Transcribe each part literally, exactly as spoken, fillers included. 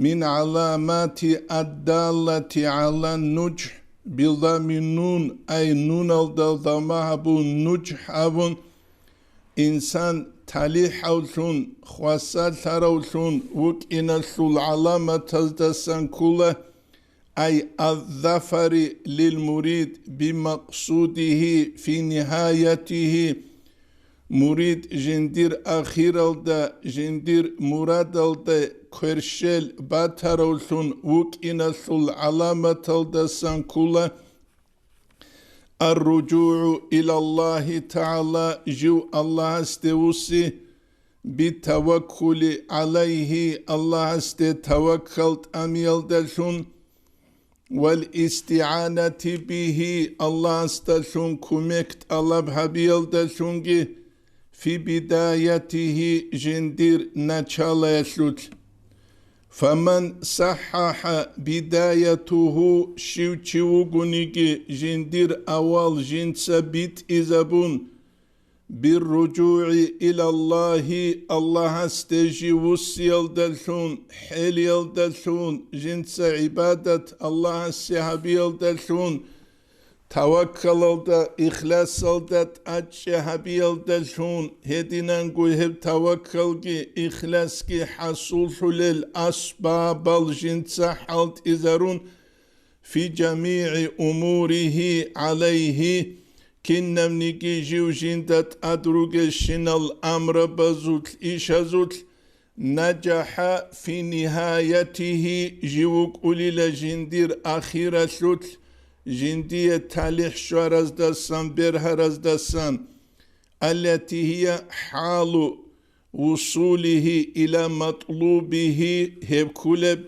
мин гӀаламати аддаллати гӀала нуджхӀ, бидамми нун, ай нуналда дама гьабун, нуджхӀ абун, инсан талихӀавлъун, хвасарлъаравлъун вукӀиналъул гӀаламатаздасан ккола, ай аззафари лил мурид бимакъсудихи фи нигьаятихи, мурид жиндир ахиралда, жиндир мурадалда кверщел батаравлъун вукӀиналъул гӀаламаталдасан ккола, ар-руджугӀу илаллагьи тагӀала, жив Аллагьасде вуси, битаваккули гӀалайгьи, Аллагьасде таваккал тӀамиялдалъун, вал истигӀанати бигьи, Аллагьасдалъун кумек тӀалаб гьабиялдалъунги, фи бидаятигьи, жиндир началаялъулъ. Фаман саххӀахӀа бидаятугьу, щив чи вугониги жиндир авал жинца битӀизабун, бирруджугӀи илаллагьи, Аллагьасде жив вуссиялдалъун, хӀелиялдалъун, жинца гӀибадат Аллагьасе гьабиялдалъун, таваккалалда, ихласалда тӀадчӀи гьабиялдалъун, гьединанго гьеб таваккалги ихласги хӀасуллъулел асбабал жинца хӀалтӀизарун, фи жамигӀи умуригьи гӀалайгьи, кинабниги жив жинда тӀад ругелщинал амрабазулъ, ишазулъ, наджахӀа фи нигьаятигьи, жив вукӀулила жиндир ахиралъулъ, жиндие талихӀ щвараздасан, бергьараздасан, аллати гьия хӀалу вусулигьи ила матлубигьи, гьеб кколеб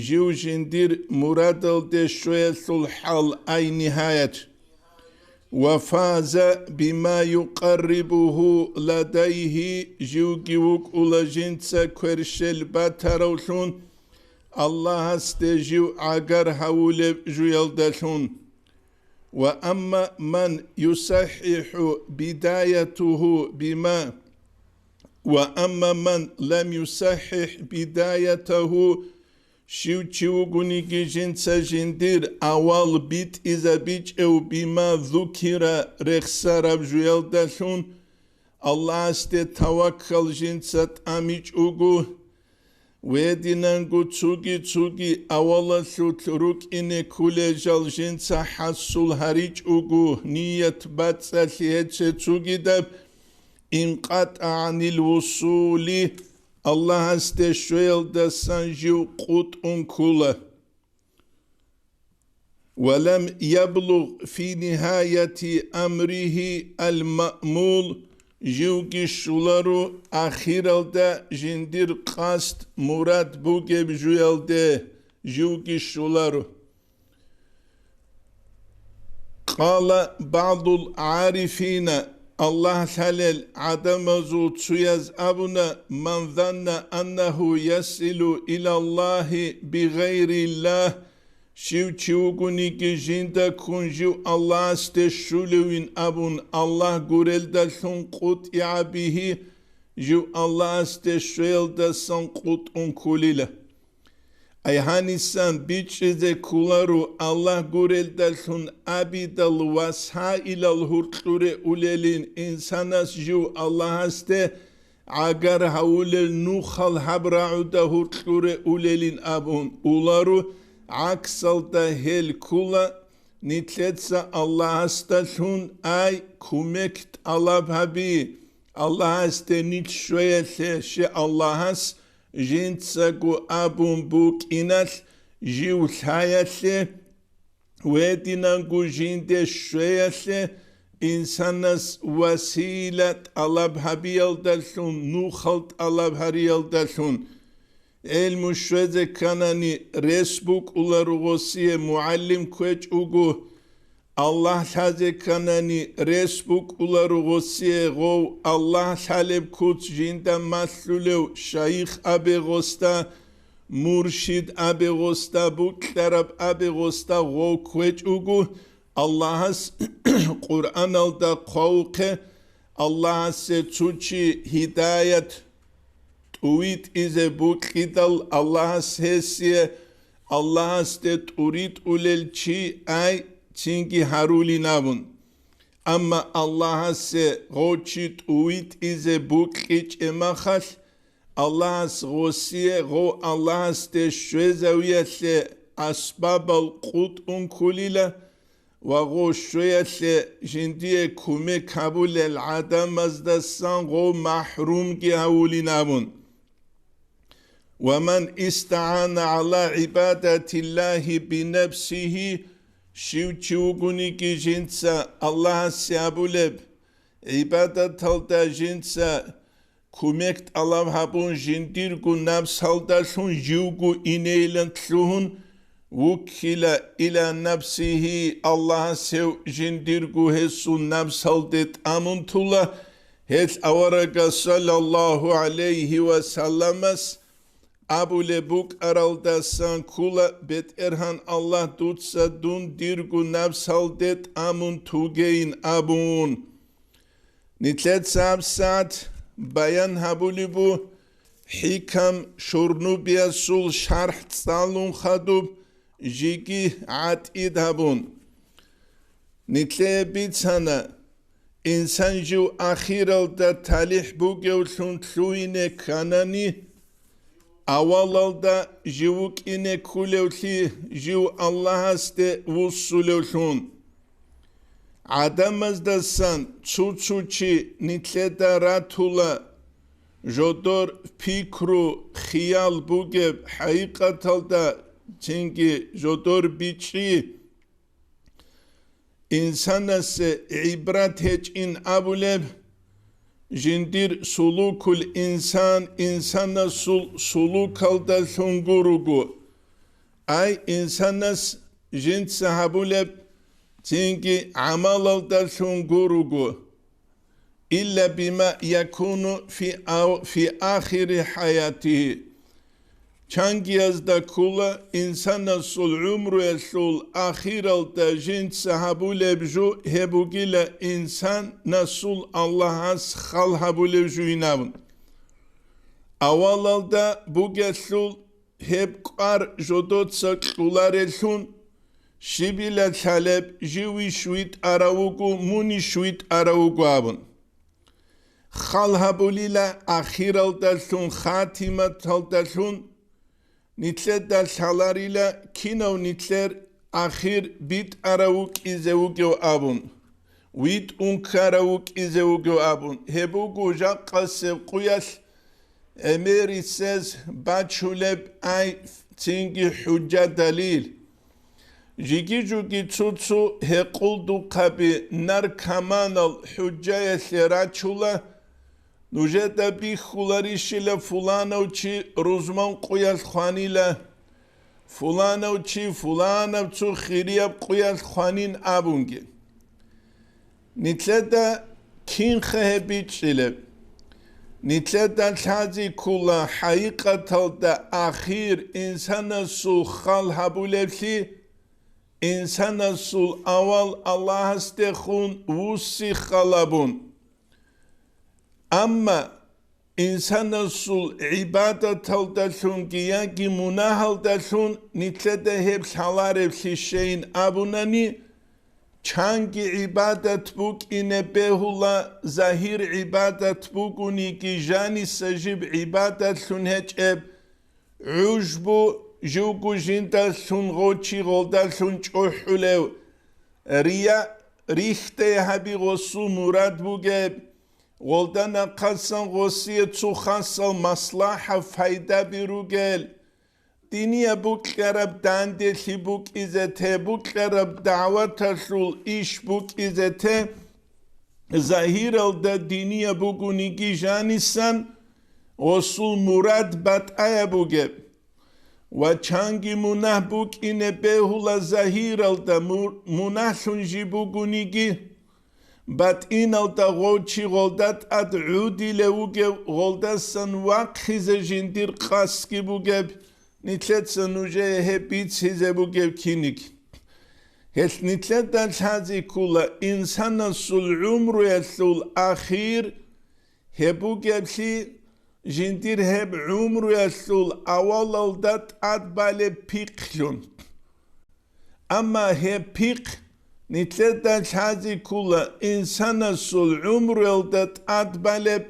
жив жиндир мурадалде щвеялъул хӀал, ай нигьаят. Ва фаза бима юкъаррибугьу ладайгьи, живги вукӀула жинца кверщел батаравлъун, Аллагьасде жив гӀагар гьавулеб жуялдалъун. Ва амма ман юсаххӀихӀу бидаятугьу бима, ва амма ман лам юсаххӀихӀ бидаятагьу, щив чи вугониги жинца жиндир авал битӀизабичӀев бима зукира рехсараб жуялдалъун, Аллагьасде таваккал жинца тӀамичӀого, гьединанго цоги-цоги авалалъулъ рукӀине кколел жал жинца хӀасул гьаричӀого, ният бацӀцӀалъи гьечӀеб цогидаб, инкъатӀа гӀанил вусули, Аллагьасде щвеялдасан жив къутӀун ккола. Ва лам яблугъ фи нигьаяти амригьи ал-маъмул, живги щоларо ахиралда жиндир къасд, мурад бугеб жуялде, живги щоларо. Къала баъдул гӀарифина, Аллагь лъалел гӀадамазул цояз абуна: ман занна аннагьу ясилу илаллагьи бигъайриллагь, щив чи вугониги жинда ккун жив Аллагьасде щулевин абун, Аллагь гурелдалъун къутӀигӀабигьи, жив Аллагьасде щвеялдасан къутӀун кколила. Ай гьанисан бичӀчӀизе кколаро Аллагь гурелдалъун абидал васаилал гьуркьуре улелин, инсанас жив Аллагьасде гӀагар гьавулел нухал гьаб рагӀуда гьуркьуре улелин абун уларо, гӀаксалда гьел ккола, нилъеца Аллагьасдалъун ай кумек тӀалаб гьаби, Аллагьасде нилъ щвеялъе, ще Аллагьас жинцаго абун букӀиналъ жив лъаялъе, гьединанго жинде щвеялъе, инсанас васила тӀалаб гьабиялдалъун, нухал тӀалаб гьариялдалъун. ГӀелму щвезе кканани, рес букӀула ругъосие мугӀалим кквечӀ вуго. Аллагь лъазе кканани, рес букӀула ругъосие гъов Аллагь лъалеб куц жинда малъулев шайих абе гъосда, муршид абе гъосда, букьараб абе гъосда гъов кквечӀ вуго, Аллагьас Къуръаналда хъвавухъе, Аллагьасе цо чи гьидаят тӀувитӀизе букьидал Аллагьас гьесие Аллагьасде тӀуритӀулел чи ай цинги гьарулин абун. Амма Аллагьасе гъов чи тӀувитӀизе букьичӀеб махалъ, Аллагьас гъосие гъов Аллагьасде щвезавиялъе асбабал къутӀун кколила ва гъов щвеялъе жиндие кумек гьабулел гӀадамаздасан гъов махӀрумги гьавулин абун. «Ва ман истагӀана гӀала гӀибадатиллагьи бинапсигьи», щив чи вугониги жинца Аллагьасе абулеб, гӀибадаталда жинца кумек тӀалаб гьабун, жиндирго напсалдалъун живго инейилан лъугьун, «вуккила иля напсигьи», Аллагьас гьев жиндирго гьесул напсалде тӀамун тула, гьелъ аварагас саллаллагьу гӀалайгьи ва салламас абулеб букӀаралдасан ккола, БетӀергьан Аллагь, дуца дун дирго напсалде тӀамун тугейин абун. Нилъеца гьабсагӀат баян гьабулеб бу хӀикам шурнубиясул шархӀ цӀалун хадуб, жеги гӀатӀид гьабун. Нилъее бицана, инсан жив ахиралда талихӀ бугевлъун лъугьине кканани, авалалда жив вукӀине кколевлъи жив Аллагьасде вуссулевлъун. ГӀадамаздасан цо-цо чи нилъеда ратула жодор пикру, хиял бугеб, хӀакъикъаталда цинги жодор бичӀчӀи. Инсанасе гӀибрат гьечӀин абулеб, жиндир сулукул инсан инсанасул сулукалдалъун гуруго, ай инсанас жинца гьабулеб цинги гӀамалалдалъун гуруго. «Илла бима якуну фи ав-, фи ахири хӀаятигьи». Чангиязда ккола инсанасул гӀумруялъул ахиралда жинца гьабулеб жо, гьеб бугила инсанасул Аллагьас хал гьабулев жуйнавун. Авалалда бугелъул гьеб кӀвар жодоца кьоларелъун, щибила лъалеб, живищ витӀарав вуго, мунищ витӀарав вуго абун. Хал гьабулила ахиралдалъун, хатиматалдалъун, нилъеда лъаларила, кинав нилъер ахир битӀарав вукӀизе вугев абун, витӀун ккарав вукӀизе вугев абун. Гьеб буго жакъасеб къуялъ гӀемерисез бачулеб ай цинги хӀужа-далил. Жиги-жуги цо-цо гьекъолдухъаби наркоманал хӀужаялъе рачула, нужеда бихьуларищила фуланав чи рузман къуялъ хванила, фуланав чи фуланав цо хирияб къуялъ хванин абунги. Нилъеда кинха гьеб бичӀчӀилеб? Нилъеда лъази ккола хӀакъикъаталда ахир инсанасул хал гьабулеблъи, инсанасул авал Аллагьасдехун вуссихъалабун. Амма инсанасул гӀибадаталдалъунги яги мунагьалдалъун нилъеда гьеб лъалареблъи щейин абунани, чанги гӀибадат букӀине бегьула, загьир гӀибадат бугониги, жаниса жиб гӀибадатлъун гьечӀеб, гӀужбу, живго жиндалъун гъочи гъолдалъун чӀухӀулев, рия, рихьдей гьаби гъосул мурад бугеб, гъолда нахъасан гъосие цо хасал маслахӀа, пайдаби ругел, диниял букьараб данделъи букӀизе те, букьараб дагӀваталъул иш букӀизе те, загьиралда диниял бугониги жанисан, гъосул мурад батӀаяб бугеб. Ва чанги мунагь букӀине бегьула загьиралда, мур-, мунагьлъун жи бугониги, батӀиналда гъов чи гъолда тӀад гӀудилев вугев, гъолдасан вахъизе жиндир къасдги бугеб, нилъеца нужее гьеб бицизе бугеб киниг. Гьелъ нилъеда лъази ккола инсанасул гӀумруялъул ахир гьеб бугеблъи, жиндир гьеб гӀумруялъул авалалда тӀад балеб пихълъун. Амма гьеб пихъ нилъеда лъазе ккола инсанасул гӀумруялда тӀад балеб,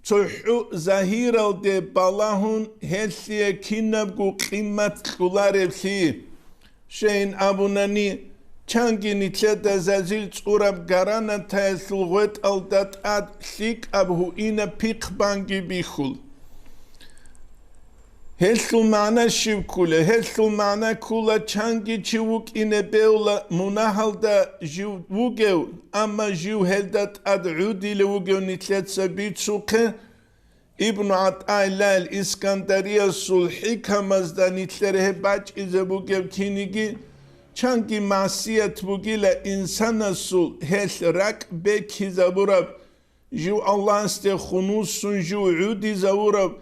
цохӀо загьиралде балагьун гьелъие кинабго къимат кьолареблъи. Щайин абунани, чанги нилъеда зазил цӀураб гаранатаялъул гъветӀалда тӀад лъикӀаб гьуинаб пихъ банги бихьул. Гьелъул магӀна щиб ккула? Гьелъул магӀна ккула, чанги чи вукӀине бегьула мунагьалда жив вугев, амма жив гьелда тӀад гӀудилев вугев нилъеца бицухъе. Ибну ГӀатӀаиллагьил Искандариясул хӀикамазда нилъер гьеб бачӀизе бугеб киниги, чанги магӀсият бугила инсанасул гьелъ ракӀ бекизабураб, жив Аллагьасде хунусун жив гӀудизавурав,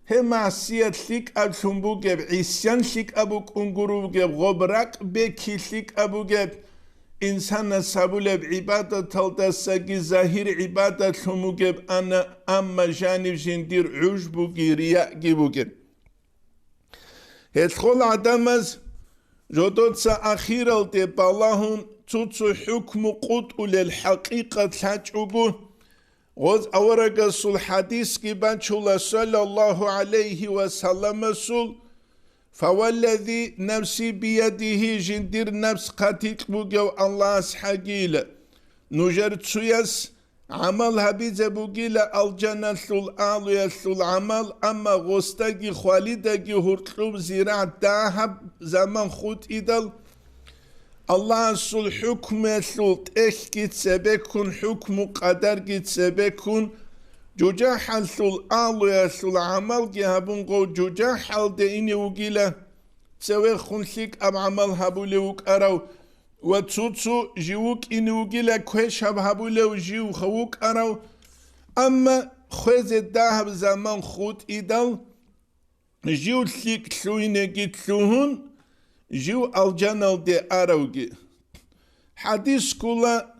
гьеб магӀсият лъикӀаблъун бугеб, гӀисян лъикӀаб букӀун гуро бугеб, гъоб ракӀ бекки лъикӀаб бугеб, инсанас гьабулеб гӀибадаталдасаги загьир гӀибадатлъун бугеб ана, амма жанив жиндир гӀужбуги риягӀги бугеб. Гьелъ хол гӀадамаз жодоца ахиралде балагьун цо-цо хӀукму къутӀулел хӀакъикъат лъачӀого, гъоз аварагасул хӀадисги бачула, саллаллагьу гӀалайгьи ва салламасул: «Фаваллази нафси биядигьи», жиндир напс хъатикь бугев Аллагьас хӀагийила, нужер цуяс гӀамал гьабизе бугила алжаналъул агьлуялъул гӀамал, амма гъосдаги хвалидаги гьуркьуб зирагӀ дагьаб заман хутӀидал, Аллагьасул хӀукмуялъул тӀехьги цебеккун, хӀукму-къадарги цебеккун, жужахӀалъул агьлуялъул гӀамалги гьабун гъов жужахӀалде ине вугила, цевехун лъикӀаб гӀамал гьабулев вукӀарав ва цо-цо жив вукӀине вугила квешаб гьабулев жив вукӀарав, амма хвезе дагьаб заман хутӀидал, жив лъикӀ лъугьинеги лъугьун, жив алжаналде аравги. ХӀадис ккула,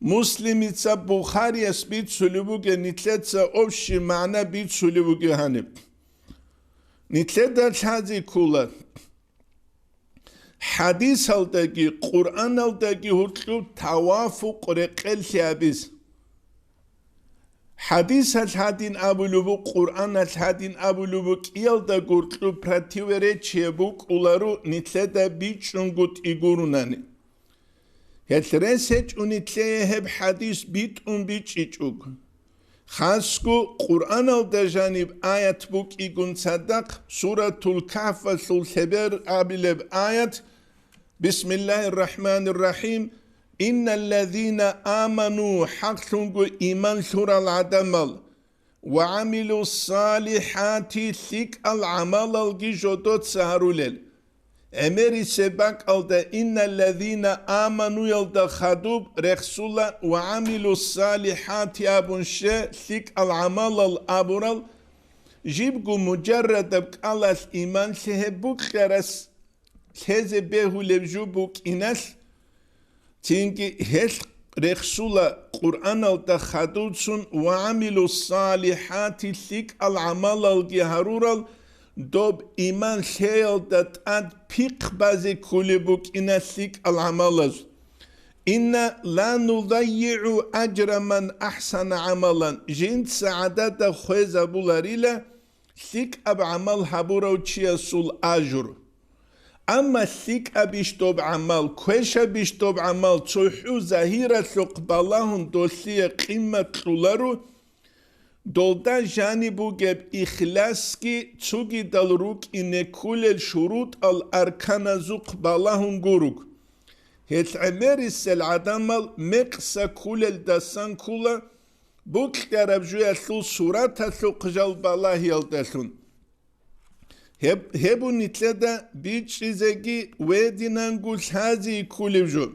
Муслимица, Бухарияс бицулеб бугеб, нилъеца общий магӀна бицулеб бугеб гьаниб. Нилъеда лъазе ккула хӀадисалдаги Къуръаналдаги гьуркьуб тавафукъ рекъеллъи гьабиз. ХӀадисалъ гьадин абулеб бу, Къуръаналъ гьадин абулеб бу, кӀиялда гуркьу противоречие букӀуларо нилъеда бичӀчӀунгутӀи гурунани. Гьелъ рес гьечӀо нилъее гьеб хӀадис битӀун бичӀчӀичӀого. Хасго Къуръаналда жаниб аят букӀигун цадахъ, Суратул Кахфалъул лъебер абилеб аят, Бисмиллагьир рахӀманир рахӀим, «Инналлазина аману», хӀакълъунго иман лъурал гӀадамал, «ва гӀамилу салихӀати», лъикӀал гӀамалалги жодоца гьарулел. ГӀемерисеб бакӀалда «инналлазина амануялда» хадуб рехсула «ва гӀамилу салихӀати» абун, ще лъикӀал гӀамалал абурал, жибго мужаррадаб кӀалалъ иман лъе гьеб букьарас лъезе бегьулеб жо букӀиналъ, цинги гьелъ рехсула Къуръаналда хадуцун «ва гӀамилу салихӀати», лъикӀал гӀамалалги гьарурал, доб иман лъеялда тӀад пихъ базе ккулеб букӀина лъикӀал гӀамалаз. «Инна ла нудаййигӀу ажра ман ахӀсана гӀамалан», жинца гӀадада хвезабуларила лъикӀаб гӀамал гьабурав чиясул ажр. Амма лъикӀабищ доб гӀамал, квешабищ доб гӀамал цохӀо загьиралъухъ балагьун долъие къимат кьоларо, долда жаниб бугеб ихласги цогидал рукӀине кколел шурутӀал арканазухъ балагьун гуруг. Гьелъ гӀемерисел гӀадамал мекъса кколелдасан ккола, букьараб жоялъул сураталъухъ жал балагьиялдалъун. Гьеб-, гьеб бу нилъеда бичӀчӀизеги вединанго лъази ккулеб жо.